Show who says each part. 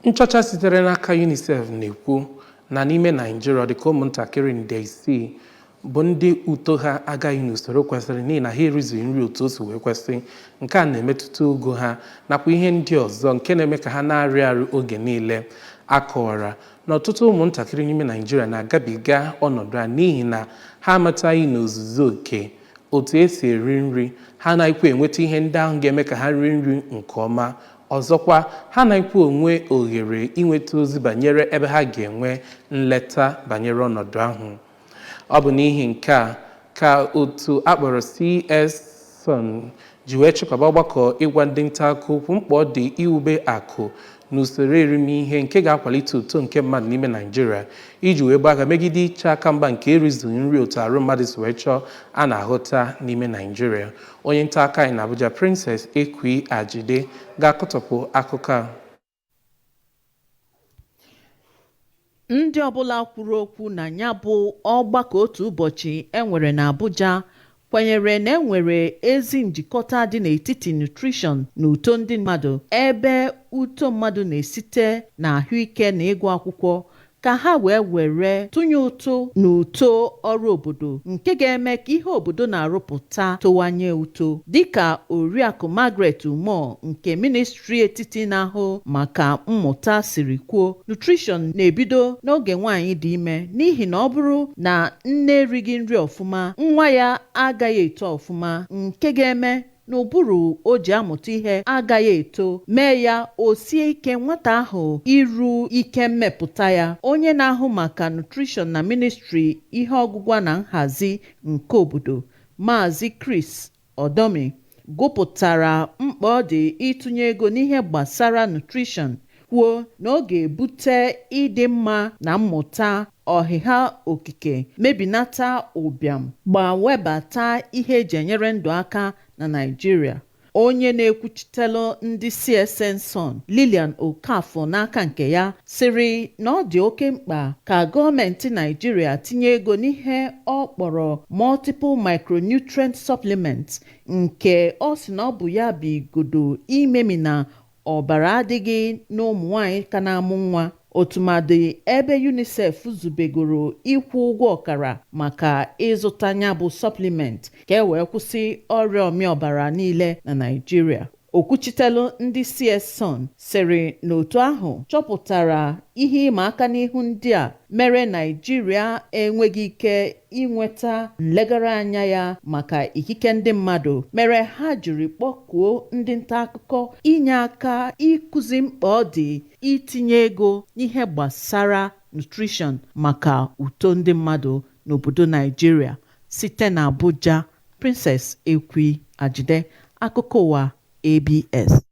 Speaker 1: Nchọcha sitere n'aka UNICEF na-ekwu na n'ime Naịjirịa, ọ dị ka ụmụntakịrị nde 6 bụ ndị uto ha agaghị n'usoro kwesịrị n'ihi na ha erizughị nri otu o si wee kwesị. Nke a na-emetụta ogo ha nakwa ihe ndị ọzọ nke na-eme ka ha na-arịa arụ oge niile. A kọwara na ọtụtụ ụmụntakịrị n'ime Naịjirịa na-agabiga ọnọdụ a n'ihi na ha amataghị n'ozuzu oke otu esi eri nri, ha anaghịkwa enweta ihe ndị ahụ ga-eme ka ha rie nri nke ọma. Ọzọkwa, ha anaghịkwa onwe ohere inweta ozi banyere ebe ha ga-enwe nleta banyere ọnọdụ ahụ. Ọ bụ n'ihi nke a ka otu akpọrọ CSSON ji wee chịkọba ọgbakọ ịgwa ndị nta akụkọ okwu mkpa ọ dị iwube akụ n'usoro erimihe nke ga-akwalite uto nke mmadụ n'ime Naịjirịa iji wee gbaa aka megide iche aka mgba nke erizughị nri otu arụ mmadụ si wee chọọ a na-ahụta n'ime Naịjirịa. Onye nta akụkọ anyị n'Abuja, Princess Ekwi Ajide, ga-akọtọpụ akụkọ a.
Speaker 2: Ndị ọbụla kwuru okwu na ya bụ ọgbakọ otu ụbọchị e nwere n'Abuja kwenyere na e nwere ezi njikọta dị n'etiti nutrition na uto ndị mmadụ, ebe uto mmadụ na-esite n'ahụike na ịgụ akwụkwọ, ka ha wee were tụnye ụtụ n'uto ọrụ obodo nke ga-eme ka ihe obodo na-arụpụta towanye uto. Dịka Oriakụ Margaret Umoh nke Ministri etiti na-ahụ maka mmụta siri kwuo, nutrition na-ebido n'oge nwaanyị dị ime n'ihi na ọ bụrụ na nne erighị nri ọfụma, nwa ya agaghị eto ọfụma nke ga-eme na ụbụrụ o ji amụta ihe agaghị eto, mee ya o sie ike nwata ahụ iru ike mmepụta ya. Onye na-ahụ maka nutrition na ministri ihe ọgwụgwa na nhazi nke obodo, Maazị Chris Odomi, gụpụtara mkpa ọ dị ịtụnye ego n'ihe gbasara nutrition, kwuo na ọ ga-ebute ịdị mma na mmụta ọhịha okike, mebinata ụbịam ma webata ihe eji enyere ndụ aka na Naịjirịa. Onye na-ekwuchitelu ndị CSN-SON, Lilian Okafor, n'aka nke ya sịrị na ọ dị oke mkpa ka gọọmenti Naịjirịa tinye ego n'ihe ọ kpọrọ multiple micronutrient supplements nke ọ sị na ọ bụ ya bụ igodo imemina ọbara adịghị n'ụmụ nwaanyị ka na-amụ nwa, ọtụmadị ebe UNICEF zubegoro ịkwụ ụgwọ ọkara maka ịzụta ya bụ supplement ka e wee kwụsị ọrịa ọmị ọbara niile na Naịjirịa. Okwuchitelu ndị CSSON sịrị na otu ahụ chọpụtara ihe ịma aka n'ihu ndị a mere Naịjirịa enweghị ike inweta nlegara anya ya maka ikike ndị mmadụ, mere ha jiri kpọkuo ndị nta akụkọ inye aka ịkụzi mkpa ọ dị itinye ego n'ihe gbasara nutrition maka uto ndị mmadụ n'obodo Naịjirịa. Site n'Abuja, Princess Ekwi Ajide, akụkọ ụwa ABS.